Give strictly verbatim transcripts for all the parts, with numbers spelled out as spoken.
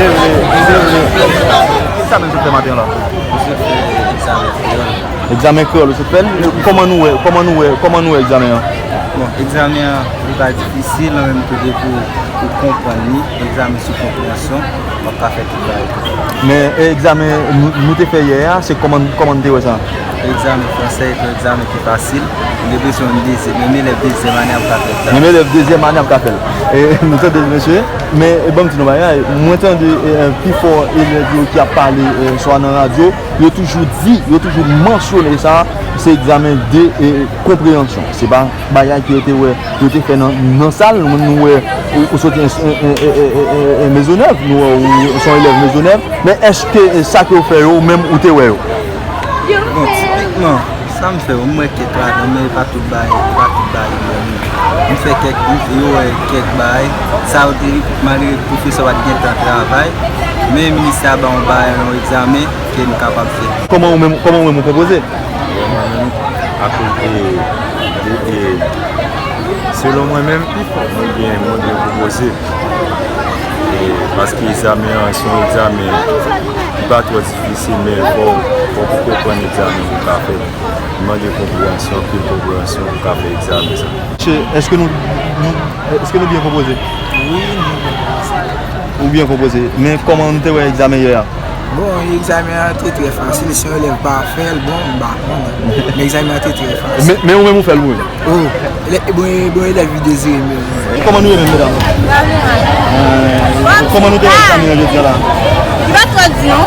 Ki egzamen nou sot fè maten an la? Nou sot fè egzamen kreyòl. Egzamen kreyòl, nou sot fè l. Kòman nou wè, kòman nou wè, kòman nou wè egzamen an? Bon, egzamen an, li pa difisil, an menm tou depi w, w konprann li, egzamen sou konpreyansyon, w ap ka fè tout bagay tou. Men, e, egzamen nou, nou te fè yè a, se kòman, kòman nou te wè sa? Egzamen fransè, se yon egzamen ki fasil. M gen enpresyon yon dezyè-, menm elèv dezyèm ane ap ka fè egzamen. Menm elèv dezyèm ane ap ka fè l. E, nou tande l, mesye. Men, e, ban m di nou bagay, mwen tande, e, e, pifò elèv yo ki ap pale, e, swa nan radyo, yo toujou di, yo toujou mansyone sa, se egzamen de, e, konpreyansyon. Se pa bagay ke yo te wè, yo te fè nan, nan sal, nou, nou wè, ou, ou soti en, en, en, en, en, en, en Mezonèv, nou wè, ou, ou se yon elèv Mezonèv, men èske, e, sa ke yo fè yo, ou menm, ou te wè yo? Bon, tipikman, sa m fè yo, m wè kèk ladan, men e pa tout bagay, e pa tout bagay yo wè, non. M fè kèk, m, yo wè kèk bagay, sa yo te, malgre pwofesè pa t gen tan travay, men ministè a ba yon bagay, yon egzamen ke nou kapab fè. Kòman ou menm, kòman ou menm ou konpoze? Bon, mwen menm, akoz de, de, de, selon mwen menm, mwen byen, mwen byen konpoze. E, paske egzamen an, se yon egzamen ki pa twò difisil, men fò, fò pou konprann egzamen pou ka fè l. Li mande konpreyansyon, anpil konpreyansyon pou ka fè egzamen sa. Che, èske nou, nou, èske nou byen konpoze? Wi, nou byen konpoze. Ou byen konpoze. Men kòman nou te wè egzamen yè a? Bon, egzamen an te trè fasil. Si yon elèv pa fè l, bon, m pa konnen. Men egzamen an te trè fasil. Men, men ou menm ou fè l, wi. Oh, elè-, bon, bon, elèv li dezire menm. E kòman nou ye menm, medam? Kòman nou te wè egzamen an jodi a la? M pa twò di non.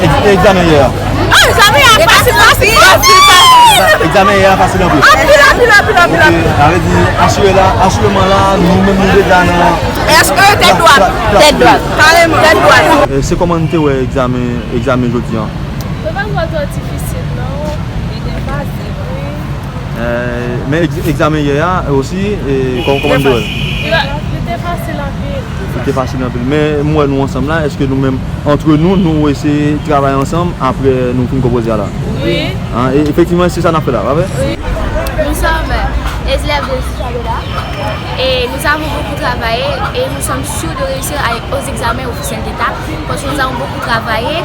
Egz-, egzamen yè a. Oh, egzamen yè a fasil, fasil, fasil, fasil. Egzamen yè a fasil anpil. Anpil, anpil, anpil, anpil, anpil. Ok, sa vle di, asire la, asireman la, nou menm nou deja nan. Èske tèt dwat? Tèt dwat. Kareman. Tèt dwat. E, se kòman nou te wè egzamen, egzamen jodi a? Yo pa twò, twò difisil, non. Li te fasil, wi. Eh, men egz-, egzamen yè a osi, eh, kò-, kòman nou te wè l? Li te fasil anpil. Li te fasil anpil. Men m wè nou ansanm la, èske nou menm, antre nou, nou eseye travay ansanm apre nou fin konpoze a la? Wi. Hein, e efektivman, se sa n ap fè la, pa vre? Wi. Nous sommes, euh, élèves de Isabella et nous avons beaucoup travaillé et nous sommes sûrs de réussir à, aux examens officiels d'État parce que nous avons beaucoup travaillé.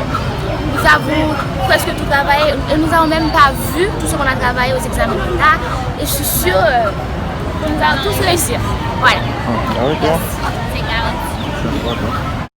Nous avons presque tout travaillé et nous n'avons même pas vu tout ce qu'on a travaillé aux examens d'État. Et je suis sûre, euh, que nous allons tous réussir. Voilà. Ah, ah oui, toi? Yes, c'est garanti. C'est important.